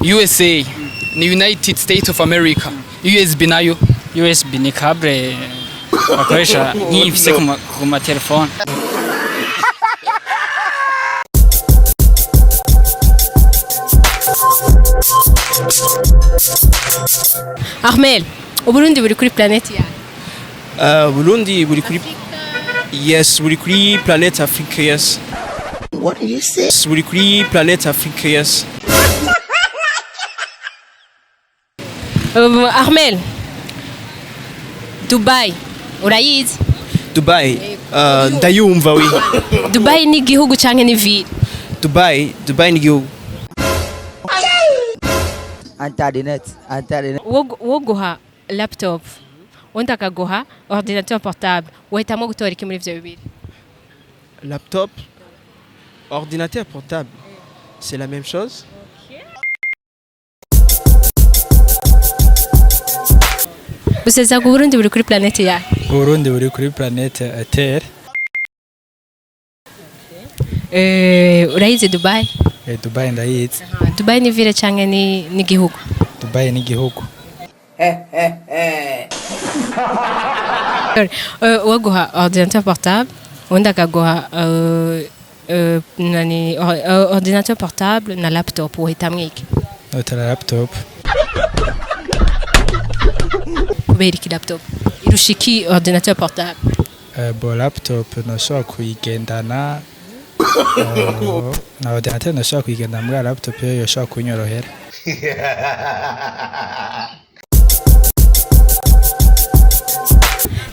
USA ni United States of America. USB nayo? USB ni câble bakoresha nk'iyifise ku matelefone. Ahmed, Uburundi buri kuri planet yawe? Burundi buri kuri, yes, buri kuri planet Africa, yes. What did you say? Yes, buri kuri planet Africa, yes. Ahmed, Dubai urayizi? Dubai, ndayumva wi. Dubai ni igihugu canke ni ville? Dubai ni igihugu. Internet, internet. Wo guha laptop, undi akaguha ordinateur portable, wohitamwo gutora iki muri ivyo bibiri? Laptop, ordinateur portable, c'est la même chose. Buseza ku Burundi buri kuri planet yawe? Uburundi buri kuri planete Terre. Urayizi Dubai? Dubai ndayizi. Dubai ni ville canke ni igihugu? Dubai ni igihugu. Wo guha ordinateur portable, undi akaguha nani, ordinateur portable na laptop, wohitamwo iki? Notara laptop. Kubera iki laptop irusha iki ordinateur portable? Bo laptop nashobora kuyigendana, na ordinateur nashobora kuyigendana, muri laptop yo yoshobora kunyorohera.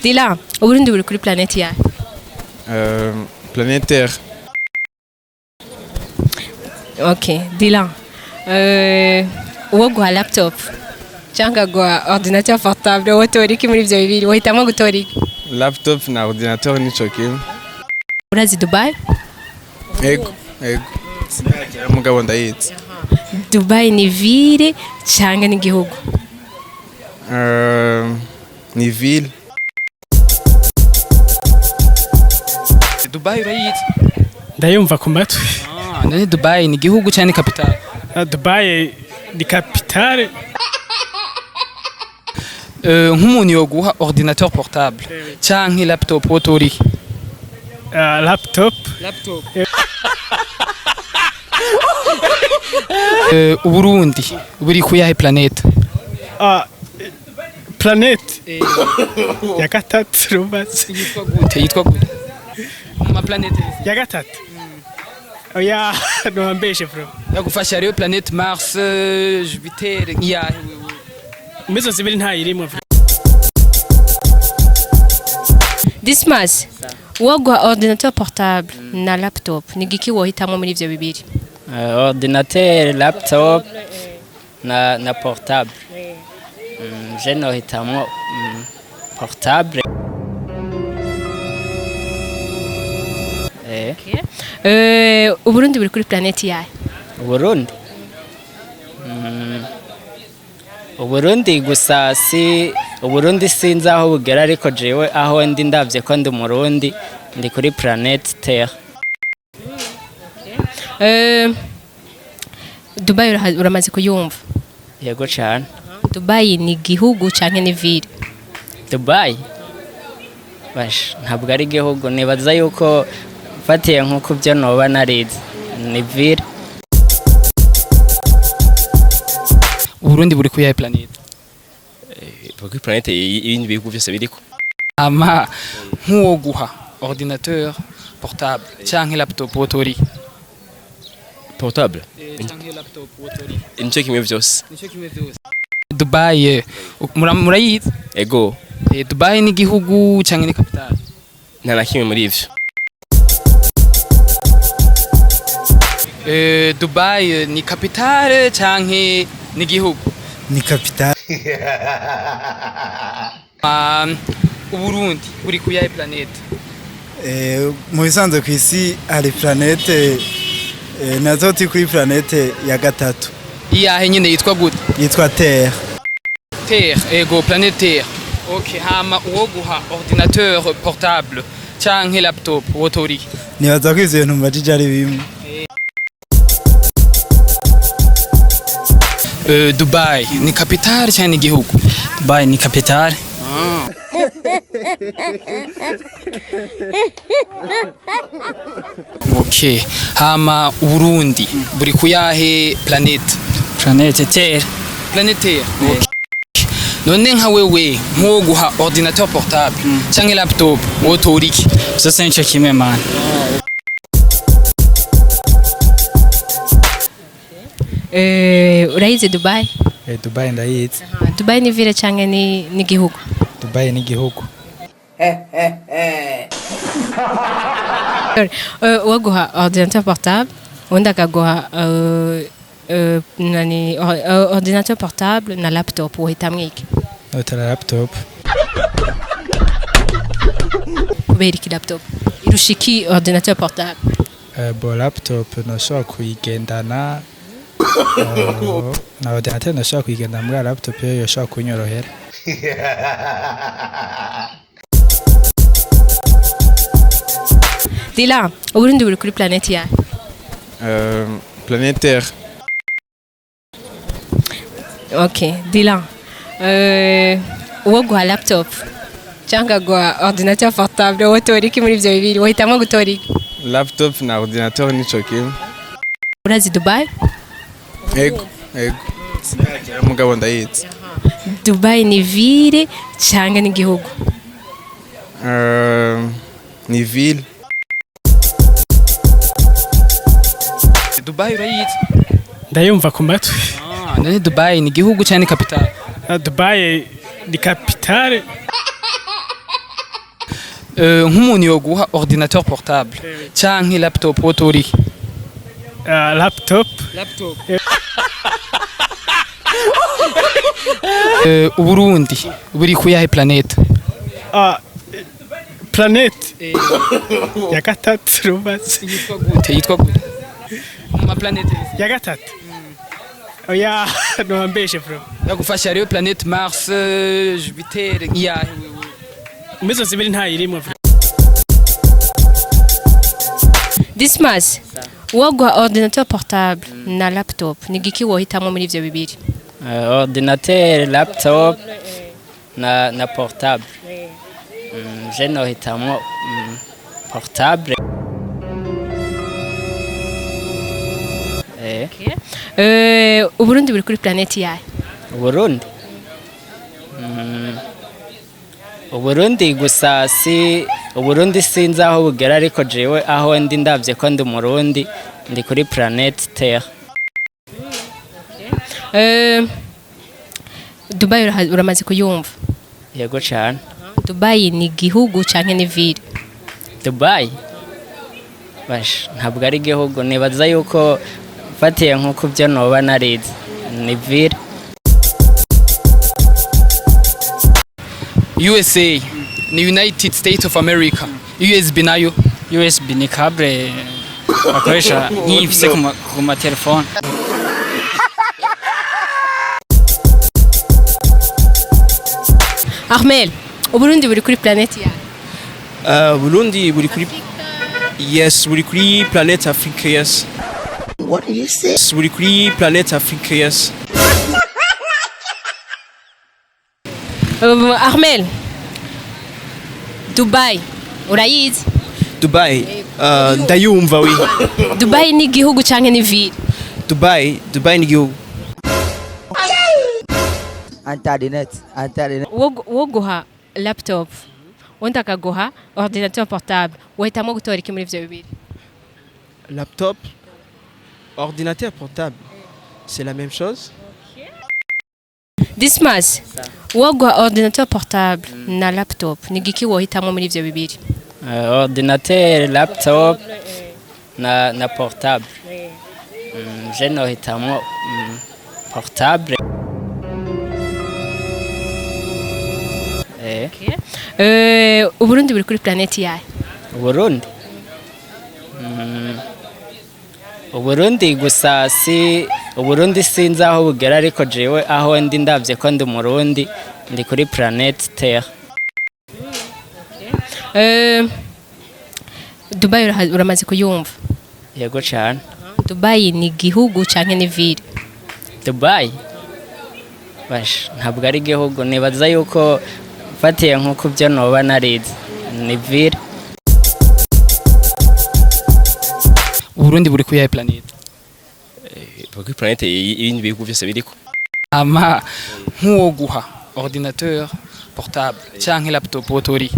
Dila, Uburundi buri kuri planet yawe? Planète Terre. Okay, Dila, uwo guha laptop cyangwa guha ordinateur portable, wotora iki muri ivyo bibiri? Wohitamwo gutora iki? Laptop na ordinateur nico kimwe. Urazi Dubai? Ego, ego. Sinagera mugabo ndayizi. Dubai ni ville cyangwa ni igihugu? Ni ville. Dubai urayizi? Ndayumva ku matwi. Ah, none Dubai ni igihugu canke ni capital? Dubai ni capitale. Nk'umuntu yoguha ordinateur portable canke laptop, wotora iki? Laptop. Laptop. Uburundi buri ku yahe planete? Planete ya gatatu rubatse. Yitwa gute? Yitwa gute mu ma planete? Ya gatatu, oya, ntiwambeshe bro. Yagufasha, hariyo planete Mars, Jupiter, nk'iyahe wewe? Muri izo zibiri ntayirimwo bro. Dismas, uwo guha ordinateur portable na laptop, ni giki wohitamwo muri ivyo bibiri? Ordinateur, laptop na portable. Je nohitamwo portable. Uburundi buri kuri planet yahe? Uburundi. Uburundi gusa si Uburundi, sinzi aho bugera, ariko jewe aho ndi ndavye ko ndi Umurundi, ndi kuri planète Terre. Dubai uramaze kuyumva? Yego cane. Dubai ni igihugu canke ni ville? Dubai, basha, ntabwo ari igihugu, nibaza yuko mfatiye nk'uko ibyo noba narize ni ville. Uburundi buri ku yahe planete? Kuri planète ibindi bihugu byose biriko. Ama nk'uwo guha ordinateur portable canke laptop, wotora iki? Portable. Canke laptop, wotora iki? Nico kimwe byose. Nico kimwe vyose. Dubai, murayizi? Ego. Dubai ni igihugu canke ni capital? Nta na kimwe muri ivyo. Dubai, ni capitale canke ni igihugu? Ni capitale. Uburundi buri ku yahe planete? Mu bisanzwe ku isi hari planète, nazo turi kuri planète ya gatatu. Iyahe nyene, yitwa gute? Yitwa Terre. Terre, ego, planète Terre. Okay, hama uwo guha ordinateur portable canke laptop, wotora iki? Nibaza ko ivyo bintu mbajije ari bimwe. Dubai ni capitale cyangwa ni igihugu? Dubai ni capitale. Okay, hama Uburundi buri kuyahe planète? Planète Terre. Planète Terre. Okay. None nka wewe nko guha ordinateur portable canke laptop, wotora iki? Byose nico kimwe, man. Urayizi Dubai? Dubai ndayizi. Dubai ni ville canke ni igihugu? Dubai ni igihugu. Uwaguha ordinateur portable, uwundi akaguha nani, ordinateur portable na laptop, wohitamwo iki? Notora laptop. Kubera iki laptop irusha iki ordinateur portable? Bo laptop noshobora kuyigendana na ordinateur, noshobora kuyigendana muri laptop yo yoshobora kunyorohera. Dila, Uburundi buri kuri planète yahe? Planète Terre. Ok, Dila, uwo guha laptop cyangwa guha ordinateur portable, wotora iki muri ivyo bibiri? Wohitamwo gutora iki? Laptop na ordinateur nico kimwe. Urazi Dubai? Ego, sinagera mugabo ndayizi. Dubai ni ville cyangwa ni igihugu? Ni ville. Dubai urayizi? Ndayumva ku matwi. Ah, none Dubai ni igihugu cyangwa ni capitale? Dubai ni capitale. Nk'umuntu yoguha ordinateur portable canke laptop, wotora iki? Laptop. Laptop. Uburundi buri kuyahe planète? Planète ya gatatu rubatse. Yitwa gute? Yitwa gute mu ma planète? Ya gatatu, oya, ntiwambeshe bro. Yagufasha rero planète Mars, Jupiter, iyahe wewe? Muri izo zibiri ntayirimwo. Dismas, uwo guha ordinateur portable na laptop, ni igiki wohitamwo muri ivyo bibiri? Ordinateur, laptop na portable. Je nohitamwo portable. Uburundi buri kuri planète yahe? Uburundi. Uburundi gusa si Uburundi sinzi aho bugera, ariko jewe aho ndi ndavye ko ndi Umurundi, ndi kuri planète Terre. Dubai uramaze kuyumva? Yego cane. Dubai ni igihugu canke ni ville? Dubai bash ntabwo ari igihugu, nibaza yuko mfatiye nk'uko byo noba narize ni ville. USA ni United States of America, USB nayo? USB ni câble bakoresha nk'ifise ku matelefone. Ahmed, Uburundi buri kuri planète yahe? Burundi buri kuri, yes, buri kuri planète Afrique, yes. What did you say? Buri kuri planète Afrique, yes. Ahmed, Dubai urayizi? Dubai, ndayumva wi. Dubai ni igihugu canke ni ville? Dubai ni igihugu. Internet, internet. Uwo guha laptop, uwundi akaguha ordinateur portable, wohitamwo gutora iki muri ivyo bibiri? Laptop, ordinateur portable, c'est la même chose. Dismas, uwo guha ordinateur portable na laptop, ni igiki wohitamwo muri ivyo bibiri? Ordinateur, laptop na portable. Je nohitamwo portable. Uburundi buri kuri planète yahe? Uburundi. Uburundi gusa si Uburundi sinzi aho bugera, ariko jewe aho ndi ndavye ko ndi Umurundi, ndi kuri planète Terre. Dubai uramaze kuyumva? Yego cane. Dubai ni igihugu canke ni ville? Dubai Basha, ntabwo ari igihugu. Nibaza yuko mfatiye nk'uko ibyo noba narize, ni ville. Uburundi buri kuyahe planète? Kuri planète ibindi bihugu byose biriko. Ama nk'uwo guha ordinateur portable canke laptop, wotora iki?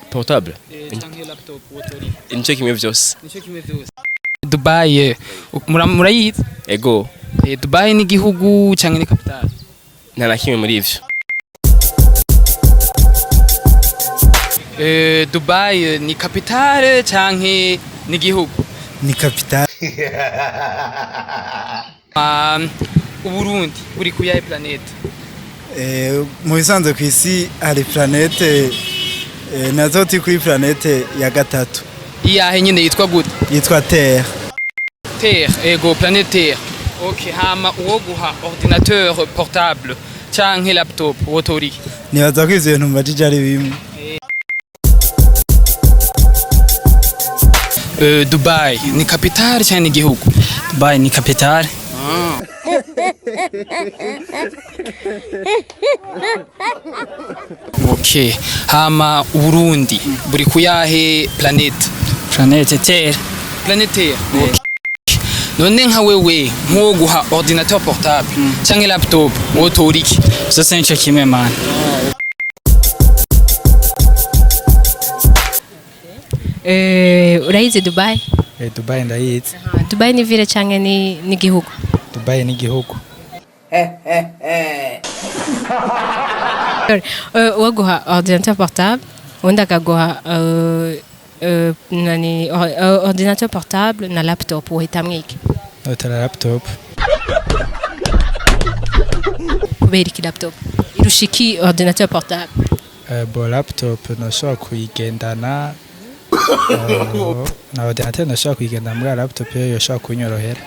Portable. Canke laptop, wotora iki? Nico kimwe vyose. Nico kimwe vyose. Dubai murayizi? Ego. Dubai ni igihugu canke ni capitale? Nta na kimwe muri ivyo. Dubai ni capitale canke ni igihugu? Ni capitale. Uburundi buri kuyahe planète? Mu bisanzwe ku isi hari planète nazo turi kuri planète ya gatatu. Iyahe nyine, yitwa gute? Yitwa Terre. Terre, ego, planète Terre. Ok, hama uwo guha ordinateur portable canke laptop, wotora iki? Nibaza ko ivyo bintu mbajije ari bimwe. Dubai ni capitale canke ni igihugu? Dubai ni capitale. Ok, hama Uburundi buri kuyahe planète? Planète Terre. Planète Terre. Ok. None nka wewe, nk'uwo guha ordinateur portable canke laptop, wotora iki? Zose nico kimwe, man. Urayizi Dubai? Dubai ndayizi. Dubai ni ville canke ni igihugu? Dubai ni igihugu. Uwo guha ordinateur portable, uwundi akaguha nani, ordinateur portable na laptop, wohitamwo iki? Notora laptop. Kubera iki laptop irusha iki ordinateur portable? Bo laptop noshobora kuyigendana na ordinateur, noshobora kuyigendana muri laptop yo yoshobora kunyorohera.